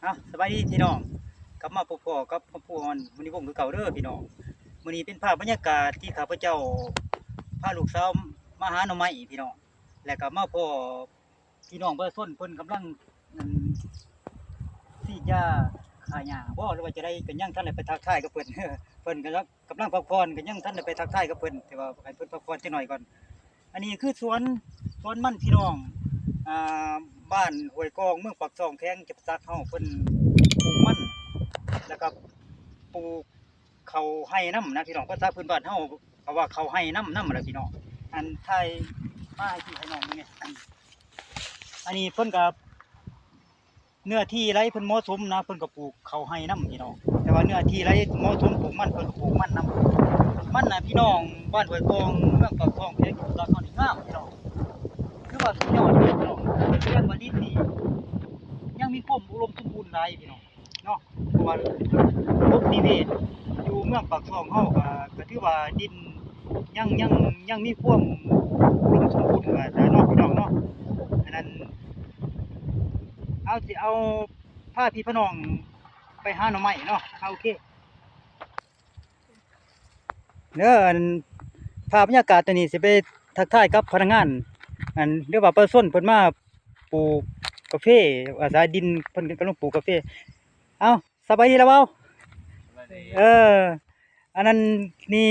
ເອົາ ສະບາຍດີພີ່ນ້ອງ, ກັບມາພົບພໍ້ກັບຄອບຄົວອອນ ມະນີວົງ ຄືເກົ່າເດີພີ່ນ້ອງ. ມື້ນີ້ເປັນພາບບັນຍາກາດທີ່ຂ້າພະເຈົ້າພາລູກສາວມາຫາໜໍ່ໄມ້ພີ່ນ້ອງ, ແລ້ວກໍມາພໍ້ພີ່ນ້ອງປະຊາຊົນເພິ່ນກຳລັງ ອັນ ສີດຢາຂ້າຫຍ້າບໍ ຫຼືວ່າຈັ່ງໃດ ກໍຍັງທັນໄດ້ໄປທັກທາຍກັບເພິ່ນ, ເພິ່ນກຳລັງ ກຳລັງພັກຜ່ອນ ກໍຍັງທັນໄດ້ໄປທັກທາຍກັບເພິ່ນ, ແຕ່ວ່າໃຫ້ເພິ່ນພັກຜ່ອນຈັກໜ້ອຍກ່ອນ. ອັນນີ້ຄືສວນ ສວນມັນພີ່ນ້ອງ ອ່າ ບ້ານຫ້ວຍກອງ ເມືອງປາກຊ່ອງ ແຂວງຈຳປາສັກເຮົາ ເພິ່ນປູກມັນ ແລ້ວກໍປູກເຂົ້າໄຮ່ນຳນະພີ່ນ້ອງ, ພາສາພື້ນບ້ານເຮົາເຂົາວ່າເຂົ້າໄຮ່ນຳ ນຳແຫຼະພີ່ນ້ອງ. ອັນ ຖ່າຍມາໃຫ້ພີ່ໃຫ້ນ້ອງເບິ່ງແດ່. ອັນນີ້ເພິ່ນກໍ ເນື້ອທີ່ໃດເພິ່ນເໝາະສົມນະ ເພິ່ນກໍປູກເຂົ້າໄຮ່ນຳພີ່ນ້ອງ, ແຕ່ວ່າເນື້ອທີ່ໃດເໝາະສົມປູກມັນ ເພິ່ນກໍປູກມັນນຳ. ມັນນະພີ່ນ້ອງ ບ້ານຫ້ວຍກອງ ເມືອງປາກຊ່ອງ ແຂວງຈຳປາສັກເຮົານີ້ງາມພີ່ນ້ອງ, ຖືວ່າສຸດຍອດພີ່ນ້ອງ. ແສດງວ່າດິນນີ້ຍັງມີຄວາມອຸດົມສົມບູນຫຼາຍພີ່ນ້ອງເນາະ, ເພາະວ່າລະບົບນິເວດຢູ່ເມືອງປາກຊ່ອງເຮົາກໍ ກໍຖືວ່າດິນ ຍັງ ຍັງ ຍັງມີຄວາມອຸດົມສົມບູນວ່າຊະເນາະ ພີ່ນ້ອງເນາະ. ອັນນັ້ນ ເຮົາຊິເອົາພາພີ່ພານ້ອງໄປຫາໜໍ່ໄມ້ເນາະ. ເອົາ ໂອເຄເດີ. ອັນ ພາບບັນຍາກາດຕອນນີ້ຊິໄປທັກທາຍກັບພະນັກງານ ອັນ ຫຼືວ່າປະຊາຊົນເພິ່ນມາປູກກາເຟ ອາໄສດິນເພິ່ນກຳລັງປູກກາເຟ. ເອົາ ສະບາຍດີລະເວົ້າ. ສະບາຍດີ. ເອີ ອັນນັ້ນນີ້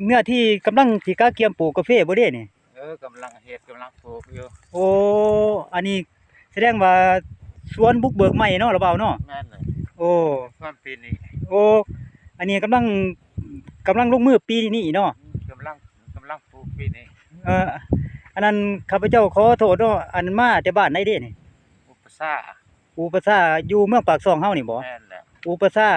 ເນື້ອທີ່ກຳລັງຊິກະກຽມປູກກາເຟບໍ່ເດນີ້? ເອີ ກຳລັງເຮັດ ກຳລັງປູກຢູ່. ໂອ້ ອັນນີ້ສະແດງວ່າສວນບຸກເບີກໃໝ່ເນາະ ລະເວົ້າເນາະ? ແມ່ນເລີຍ. ໂອ້ ສວນປີນີ້. ໂອ້ ອັນນີ້ກຳລັງ ກຳລັງລົງມືປີນີ້ເນາະ? ອືມ ກຳລັງ ກຳລັງປູກປີນີ້. ເອີ ອັນນັ້ນຂ້າພະເຈົ້າຂໍໂທດເນາະ ອັນມາແຕ່ບ້ານໃດເດນີ້? ອຸປະຊາ. ອູປະຊາ ຢູ່ເມືອງປາກຊ່ອງເຮົານີ້ບໍ? ແມ່ນແຫຼະ. ອູປະຊາ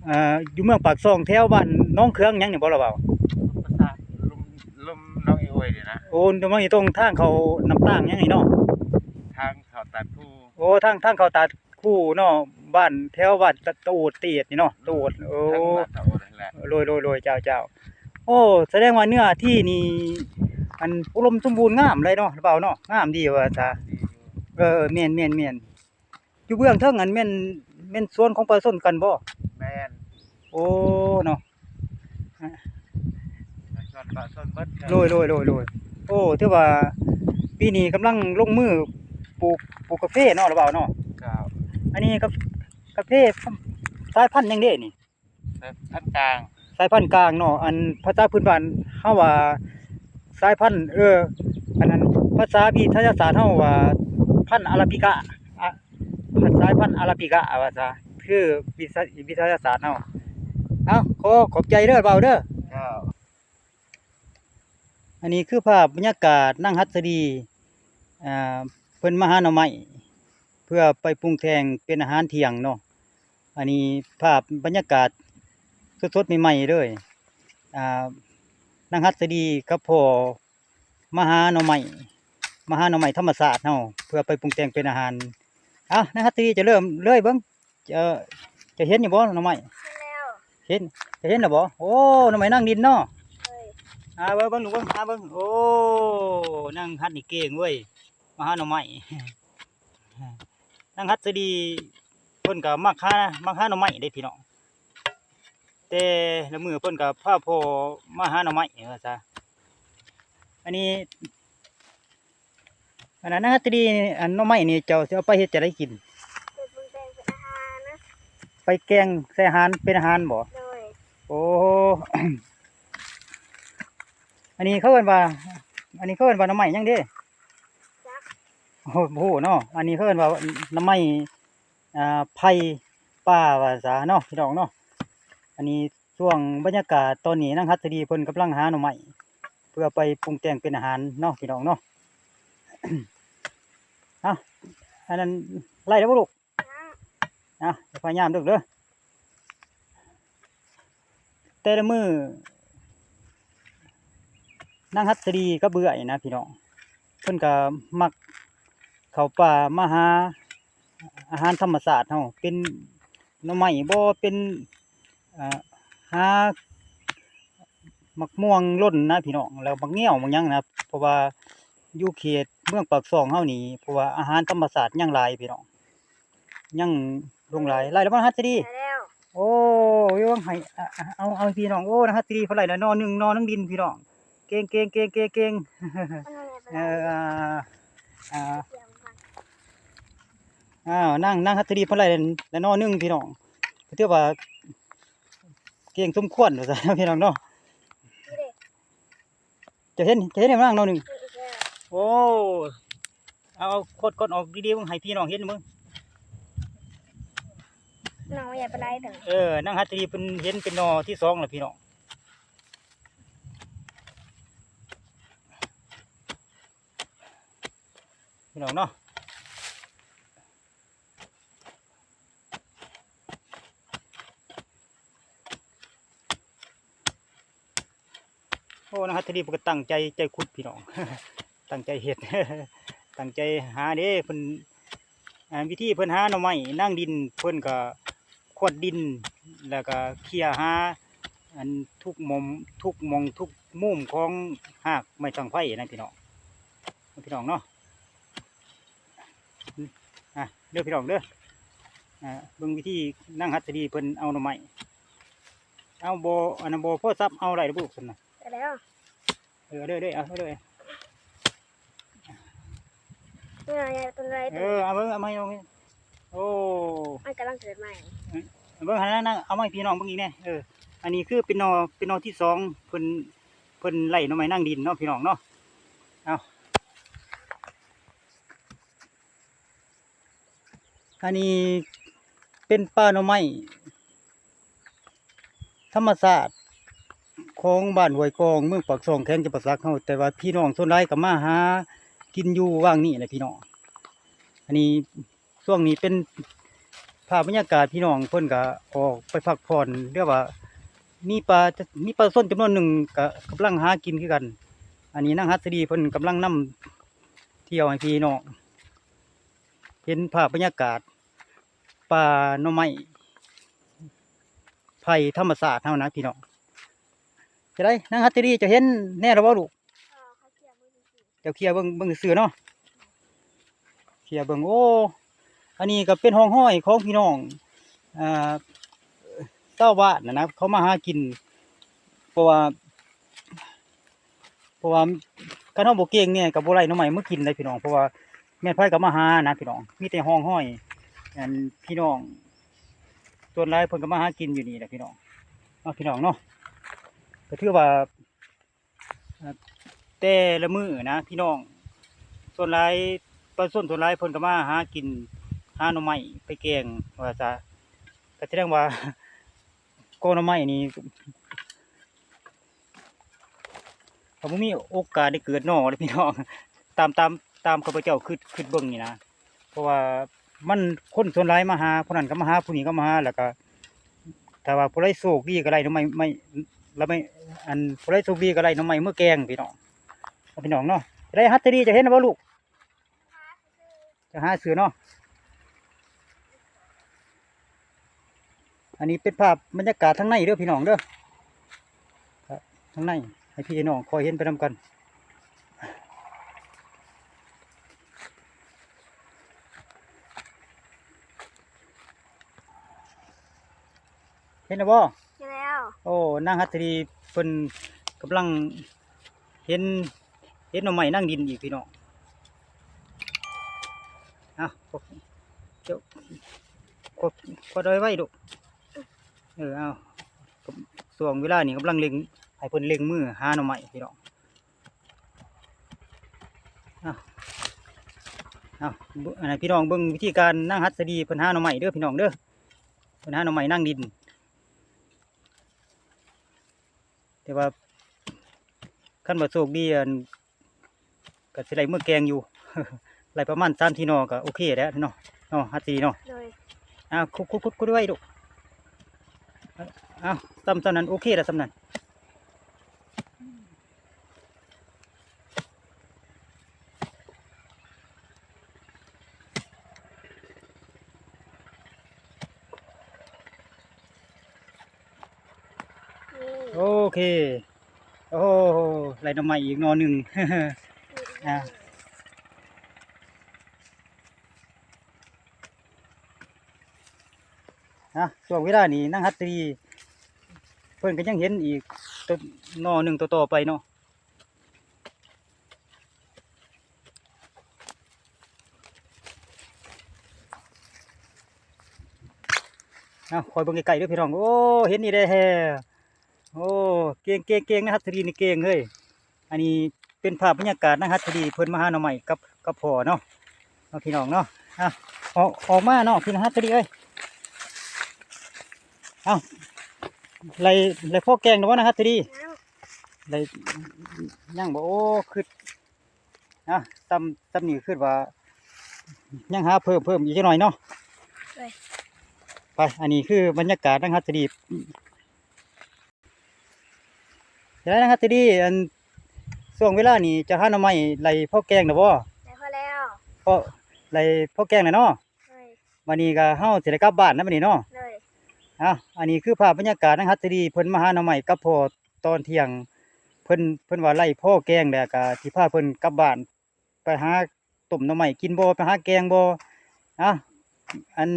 ເອີ ຢູ່ເມືອງປາກຊ່ອງ ແຖວບ້ານໜອງເຂືອງຫຍັງນີ້ບໍລະເວົ້າ? ອຸປະຊາ ລຸ່ມ ລຸ່ມໜອງອີໂອຍນີ້ນະ. ໂອ້ ໜອງອີຕົງ ທາງເຂົ້ານ້ຳຕ່າງຫຍັງນີ້ເນາະ? ທາງເຂົ້າຕາດຄູ. ໂອ້ ທາງ ທາງເຂົ້າຕາດຄູເນາະ, ບ້ານ ແຖວບ້ານຕະ ຕະໂອດ ຕະເອດນີ້ເນາະ ຕະໂອດ. ໂອ້ ທາງບ້ານຕະໂອດຫັ້ນແຫຼະ. ໂດຍ ໂດຍ ໂດຍ ເຈົ້າ ເຈົ້າ. ໂອ້ ສະແດງວ່າເນື້ອທີ່ນີ້ ອັນ ອຸດົມສົມບູນງາມເລີຍເນາະ ລະເວົ້າເນາະ, ງາມດີວ່າຊະ. ດີຢູ່. ເອີ ແມ່ນ ແມ່ນ ແມ່ນ. ຢູ່ເບື້ອງເທິງຫັ້ນແມ່ນ ແມ່ນສວນຂອງປະຊາຊົນກັນບໍ? ແມ່ນ. ໂອ້ ເນາະ. ປະຊາຊົນ ປະຊາຊົນເບິດ. ໂດຍ ໂດຍ ໂດຍ ໂດຍ. ໂອ້ ຖືວ່າປີນີ້ກຳລັງລົງມືປູກ ປູກກາເຟເນາະ ລະເວົ້າເນາະ. ເຈົ້າ. ອັນນີ້ກາ ກາເຟສາຍພັນຫຍັງເດນີ້? ສາຍພັນກາງ. ສາຍພັນກາງເນາະ, ອັນພາສາພື້ນບ້ານເຮົາວ່າສາຍພັນ ເອີ ອັນນັ້ນ ພາສາວິທະຍາສາດເຮົາວ່າພັນອາຣາບິກາ ອາ ສາຍພັນອາຣາບິກາວ່າຊະ ຄືວິທະ ວິທະຍາສາດເຮົາ. ເອົາ ຂໍຂອບໃຈເດີ ເບົາເດີ. ເຈົ້າ. ອັນນີ້ຄືພາບບັນຍາກາດນາງຫັດສະດີ ອ່າ ເພິ່ນມາຫາໜໍ່ໄມ້ ເພື່ອໄປປຸງແຕ່ງເປັນອາຫານທ່ຽງເນາະ. ອັນນີ້ພາບບັນຍາກາດສົດໆ ໃໝ່ໆ ເລີຍ. ອ່າ ນາງຫັດສະດີກັບພໍ່ມາຫາໜໍ່ໄມ້ ມາຫາໜໍ່ໄມ້ທຳມະຊາດເຮົາ ເພື່ອໄປປຸງແຕ່ງເປັນອາຫານ. ເອົາ ນາງຫັດສະດີ ຈະເລີ່ມເລີຍເບິ່ງ. ເຈົ້າ ເຈົ້າເຫັນຢູ່ບໍ່ໜໍ່ໄມ້? ເຫັນແລ້ວ. ເຫັນ ເຈົ້າເຫັນແລ້ວບໍ່? ໂອ້ ໜໍ່ໄມ້ນາງດິນເນາະ. ເອີຍ ຫາເບິ່ງ ເບິ່ງ ເບິ່ງ ຫາເບິ່ງ. ໂອ້ ນາງຫັດນີ້ເກັ່ງເວີຍ ມາຫາໜໍ່ໄມ້. ນາງຫັດສະດີເພິ່ນກໍມັກຫາ ມັກຫາໜໍ່ໄມ້ເດ້ພີ່ນ້ອງ, ແຕ່ລະມື້ເພິ່ນກໍພາພໍ່ມາຫາໜໍ່ໄມ້ວ່າຊະ. ອັນນີ້ ອັນນັ້ນນະ ຕະດີ ອັນໜໍ່ໄມ້ນີ້ເຈົ້າຊິເອົາໄປເຮັດຈັ່ງໃດກິນ? ເຮັດປຸງແຕ່ງເປັນອາຫານນະ. ໄປແກງໃສ່ອາຫານ ເປັນອາຫານບໍ? ໂດຍ. ໂອ້ ອັນນີ້ເຂົາເອີ້ນວ່າ ອັນນີ້ເຂົາເອີ້ນວ່າໜໍ່ໄມ້ຫຍັງເດ? ຈັກ. ໂອ້ ບໍ່ຮູ້ເນາະ. ອັນນີ້ເຂົາເອີ້ນວ່າໜໍ່ໄມ້ ອ່າ ໄຜ່ປ່າວ່າຊະເນາະ ພີ່ນ້ອງເນາະ. ອັນນີ້ຊ່ວງບັນຍາກາດຕອນນີ້ ນາງຫັດສະດີເພິ່ນກຳລັງຫາໜໍ່ໄມ້ ເພື່ອໄປປຸງແຕ່ງເປັນອາຫານເນາະ ພີ່ນ້ອງເນາະ. ເອົ້າ ອັນນັ້ນໄລ່ແລ້ວບໍ່ລູກ? ເອົ້າ ພະຍາຍາມເດີ້ ແຕ່ລະມື້ ນາງຫັດສະດີກັບເອື້ອຍນະ ພີ່ນ້ອງ ເພິ່ນກໍມັກເຂົ້າປ່າມາຫາອາຫານທຳມະຊາດເຮົາ ເປັນໜໍ່ໄມ້ບໍ ເປັນ ເອີ ຫາໝາກມ່ວງຫຼົ່ນນະ ພີ່ນ້ອງ ແລ້ວໝາກງຽວ ໝາກຫຍັງນະ. ເພາະວ່າຢູ່ເຂດເມືອງປາກຊ່ອງເຮົານີ້ ເພາະວ່າອາຫານທຳມະຊາດຍັງຫຼາຍ ພີ່ນ້ອງ. ຍັງລົງຫຼາຍ ໄດ້ແລ້ວບໍ່ນາງຫັດສະດີ? ໄດ້ແລ້ວ. ໂອ້ ເອົາໃຫ້ ເອົາ ເອົາໃຫ້ພີ່ນ້ອງ. ໂອ້ ນາງຫັດສະດີເພິ່ນໄດ້ແລ້ວໜໍ່ໜຶ່ງ ໜໍ່ໜຶ່ງດິນພີ່ນ້ອງ. ເກັ່ງໆໆໆໆ ເອີ ອ່າ ອ່າ ອ້າວ ນາງ ນາງຫັດສະດີເພິ່ນໄດ້ແລ້ວໜໍ່ໜຶ່ງພີ່ນ້ອງ. ກໍຖືວ່າເກັ່ງສົມຄວນວ່າຊັ້ນເນາະພີ່ນ້ອງເນາະ. ເຈົ້າເຫັນ ເຈົ້າເຫັນແລ້ວນາງໜໍ່ໜຶ່ງ? ໂອ້ ເອົາ ເອົາ ຄົດກ່ອນອອກດີໆ ເບິ່ງໃຫ້ພີ່ນ້ອງເຫັນເບິ່ງ. ໜໍ່ໃຫຍ່ປານໃດເດີ? ເອີ ນາງຫັດສະດີເພິ່ນເຫັນເປັນໜໍ່ທີສອງແລ້ວພີ່ນ້ອງ. ພີ່ນ້ອງເນາະ ໂອ້ ນາງຫັດສະດີເພິ່ນກໍຕັ້ງໃຈ ໃຈຂຸດພີ່ນ້ອງ ຕັ້ງໃຈເຮັດ ຕັ້ງໃຈຫາເດ້. ເພິ່ນ ອັນ ວິທີເພິ່ນຫາໜໍ່ໄມ້ນາງດິນ ເພິ່ນກໍຂວດດິນ ແລ້ວກໍເຄຍຫາ ອັນ ທຸກໝ່ອງ ທຸກໝ່ອງທຸກມຸມຂອງຮາກໄມ້ສັງໄພນະພີ່ນ້ອງ ພີ່ນ້ອງເນາະ. ອ່າ ເດີພີ່ນ້ອງເດີ ອ່າ ເບິ່ງວິທີນາງຫັດສະດີເພິ່ນເອົາໜໍ່ໄມ້. ເອົາ ບໍ່ ອັນນັ້ນບໍ່ ໂທລະສັບເອົາໄດ້ບໍ່ລູກ? ຊັ້ນນະ ໄດ້ແລ້ວ. ເອີ ເດີ ເດີ ເອົາເດີ ເອີ ໃຫຍ່ປານໃດ? ເອີ ເອົາເບິ່ງ ເອົາມາໃຫ້ນ້ອງ. ໂອ້ ມັນກຳລັງເກີດໃໝ່. ເອີ ເບິ່ງຫັ້ນນະ ເອົາມາໃຫ້ພີ່ນ້ອງເບິ່ງອີກແດ່. ເອີ ອັນນີ້ຄືເປັນໜໍ່ ເປັນໜໍ່ທີສອງ ເພິ່ນ ເພິ່ນໄລ່ໜໍ່ໄມ້ນາງດິນເນາະ ພີ່ນ້ອງເນາະ. ເອົາ ອັນນີ້ເປັນປ່າໜໍ່ໄມ້ທຳມະຊາດຂອງບ້ານຫ້ວຍກອງ ເມືອງປາກຊ່ອງ ແຂວງຈຳປາສັກເຮົາ, ແຕ່ວ່າພີ່ນ້ອງສ່ວນຫຼາຍກໍມາຫາກິນຢູ່ຫວ່າງນີ້ແຫຼະພີ່ນ້ອງ. ອັນນີ້ ຊ່ວງນີ້ເປັນພາບບັນຍາກາດ ພີ່ນ້ອງເພິ່ນກໍອອກໄປພັກຜ່ອນ ຫຼືວ່າມີປາ ມີປະຊາຊົນຈຳນວນໜຶ່ງກໍກຳລັງຫາກິນຄືກັນ. ອັນນີ້ນາງຫັດສະດີເພິ່ນກຳລັງນຳທ່ຽວໃຫ້ພີ່ນ້ອງເຫັນພາບບັນຍາກາດປ່າໜໍ່ໄມ້ໄຜ່ທຳມະຊາດເຮົານະພີ່ນ້ອງ. ຈັ່ງໃດນາງຫັດສະດີ ເຈົ້າເຫັນແນ່ແລ້ວບໍ່ລູກ? ເຈົ້າເຄຍເບິ່ງ ເບິ່ງຊື່ໆເນາະ ເຄຍເບິ່ງ. ໂອ້ ອັນນີ້ກໍເປັນຮ່ອງຮອຍຂອງພີ່ນ້ອງ ອ່າ ຊາວບ້ານນະ ເຂົາມາຫາກິນ ເພາະວ່າ ເພາະວ່າຄັນເຮົາບໍ່ເກັ່ງແດ່ກໍບໍ່ໄດ້ໜໍ່ໄມ້ມາກິນໄດ໋ພີ່ນ້ອງ ເພາະວ່າແມ່ນໃຜກໍມາຫານະພີ່ນ້ອງ. ມີແຕ່ຮ່ອງຮອຍ ອັນ ພີ່ນ້ອງສ່ວນຫຼາຍເພິ່ນກໍມາຫາກິນຢູ່ນີ້ແຫຼະພີ່ນ້ອງເນາະ ພີ່ນ້ອງເນາະ. ກໍຖືວ່າ ແຕ່ລະມື້ນະພີ່ນ້ອງ ສ່ວນຫຼາຍ ປະຊາຊົນສ່ວນຫຼາຍເພິ່ນກໍມາຫາກິນ ຫາໜໍ່ໄມ້ໄປແກງວ່າຊະ. ກໍສະແດງວ່າ ກໍໜໍ່ໄມ້ນີ້ ກໍບໍ່ມີໂອກາດໄດ້ເກີດໜໍ່ເດ້ພີ່ນ້ອງ ຕາມ ຕາມ ຕາມຂ້າພະເຈົ້າຄິດ ຄິດເບິ່ງນີ້ນະ. ເພາະວ່າມັນ ຄົນສ່ວນຫຼາຍມາຫາ ຜູ້ນັ້ນກໍມາຫາ ຜູ້ນີ້ກໍມາຫາ ແລ້ວກໍ ຖ້າວ່າຜູ້ໃດໂຊກດີກໍໄດ້ໜໍ່ໄມ້ ໄມ້ ລະໄມ້ ອັນ ຜູ້ໃດໂຊກດີກໍໄດ້ໜໍ່ໄມ້ເມືອແກງພີ່ນ້ອງ ພີ່ນ້ອງເນາະ. ໄດ້ ຫັດສະດີ ເຈົ້າເຫັນແລ້ວບໍ່ລູກ? ຈະຫາຊື້ເນາະ. ອັນນີ້ເປັນພາບບັນຍາກາດທາງໃນເດີພີ່ນ້ອງເດີ ທາງໃນ ໃຫ້ພີ່ໃຫ້ນ້ອງຄ່ອຍເຫັນໄປນຳກັນ. ເຫັນແລ້ວບໍ່? ເຫັນແລ້ວ. ໂອ້ ນາງຫັດສະດີເພິ່ນກຳລັງເຫັນ ເຫັນໜໍ່ໄມ້ນາງດິນອີກພີ່ນ້ອງ. ເອົາ ເຈົ້າ ຂວດ ຂວດເອົາໄວ້ໄວໆລູກ. ເອີ ເອົາ ຊ່ວງເວລານີ້ກຳລັງເລັ່ງ ໃຫ້ເພິ່ນເລັ່ງມືຫາໜໍ່ໄມ້ພີ່ນ້ອງ. ເອົາ ເອົາ ເບິ່ງ ອັນນັ້ນ ພີ່ນ້ອງເບິ່ງວິທີການນາງຫັດສະດີເພິ່ນຫາໜໍ່ໄມ້ເດີພີ່ນ້ອງເດີ ເພິ່ນຫາໜໍ່ໄມ້ນາງດິນ. ແຕ່ວ່າຄັນວ່າໂຊກດີ ອັນ ກໍຊິໄດ້ເມືອແກງຢູ່ ໄດ້ປະມານສາມສີ່ໜໍ່ກໍໂອເຄແລ້ວເນາະ ເນາະ ຫັດສະດີເນາະ. ໂດຍ. ອ້າວ ຂຸດ ຂຸດ ຂຸດ ຂຸດໄວ້ລູກ. ອ້າວ ສ່ຳ ສ່ຳນັ້ນ ໂອເຄແລ້ວ ສ່ຳນັ້ນ. ໂອເຄ ໂອ້ໂຫ ໄດ້ໜໍ່ໄມ້ອີກໜໍ່ໜຶ່ງ ອ່າ. ໂ ນະ ຊ່ວງເວລານີ້ນາງຫັດສະດີເພິ່ນກໍຍັງເຫັນອີກໂຕໜໍ່ໜຶ່ງຕໍ່ໆໄປເນາະ. ເອົາ ຄອຍເບິ່ງໃກ້ໆເດີພີ່ນ້ອງ. ໂອ້ ເຫັນນີ້ແດ່ແທ້. ໂອ້ ເກັ່ງໆໆ ນາງຫັດສະດີນີ້ເກັ່ງເຮີ້ຍ. ອັນນີ້ເປັນພາບບັນຍາກາດນາງຫັດສະດີເພິ່ນມາຫາໜໍ່ໄມ້ກັບ ກັບພໍ່ເນາະ ເນາະ ພີ່ນ້ອງເນາະ. ອ່ະ ອອກ ອອກມາເນາະ ພີ່ນ້ອງຫັດສະດີເອີຍ. ເອົ້າ ໄດ້ ໄດ້ພໍແກງແລ້ວບໍ່ນາງຫັດສະດີ? ຍັງ ໄດ້ ຍັງບໍ່? ໂອ້ ຄື ອ່ະ ສ່ຳ ສ່ຳນີ້ຄືວ່າຍັງຫາເພີ່ມ ເພີ່ມອີກຈັກໜ້ອຍເນາະ. ໂດຍ ໄປ ອັນນີ້ຄືບັນຍາກາດນາງຫັດສະດີ. ຈັ່ງໃດນາງຫັດສະດີ ອັນ ຊ່ວງເວລານີ້ເຈົ້າຫາໜໍ່ໄມ້ໄດ້ພໍແກງແລ້ວບໍ່? ໄດ້ພໍແລ້ວ. ພໍ ໄດ້ພໍແກງແລ້ວເນາະ. ໂດຍ ບັດນີ້ກໍເຮົາຊິໄດ້ກັບບ້ານນະບັດນີ້ເນາະ. ໂດຍ ອ່ະ ອັນນີ້ຄືພາບບັນຍາກາດນາງຫັດສະດີເພິ່ນມາຫາໜໍ່ໄມ້ກັບພໍ່ຕອນທ່ຽງ. ເພິ່ນ ເພິ່ນວ່າໄດ້ພໍແກງແລ້ວກໍຊິພາເພິ່ນກັບບ້ານ ໄປຫາຕົ້ມໜໍ່ໄມ້ກິນບໍ່ ໄປຫາແກງບໍ່. ອ່ະ ອັນ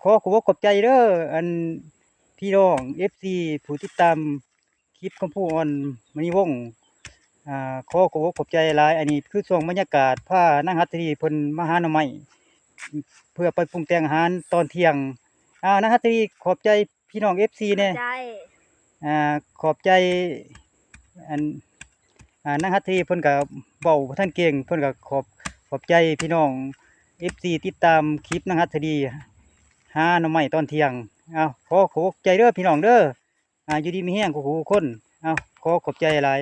ຂໍຂອບອົກຂອບໃຈເດີ ອັນ ພີ່ນ້ອງເອັຟຊີ ຜູ້ຕິດຕາມຄລິບຂອງຜູ້ອ່ອນມະນີວົງ. ອ່າ ຂໍຂອບອົກຂອບໃຈຫຼາຍ. ອັນນີ້ຄືຊ່ວງບັນຍາກາດພານາງຫັດສະດີເພິ່ນມາຫາໜໍ່ໄມ້ ເພື່ອໄປປຸງແຕ່ງອາຫານຕອນທ່ຽງ. ອ່າ ນາງຫັດສະດີ ຂອບໃຈ ພີ່ນ້ອງເອັຟຊີແດ່. ຂອບໃຈ ອ່າ ຂອບໃຈ ອັນ ອ່າ ນາງຫັດສະດີເພິ່ນກໍເວົ້າບໍ່ທັນເກັ່ງ ເພິ່ນກໍຂອບ ຂອບໃຈພີ່ນ້ອງເອັຟຊີ ຕິດຕາມຄລິບນາງຫັດສະດີຫາໜໍ່ໄມ້ຕອນທ່ຽງ. ເອົາ ຂໍຂອບໃຈເດີພີ່ນ້ອງເດີ. ອ່າ ຢູ່ດີມີແຮງທຸກຜູ້ທຸກຄົນ. ເອົາ ຂໍຂອບໃຈຫຼາຍ.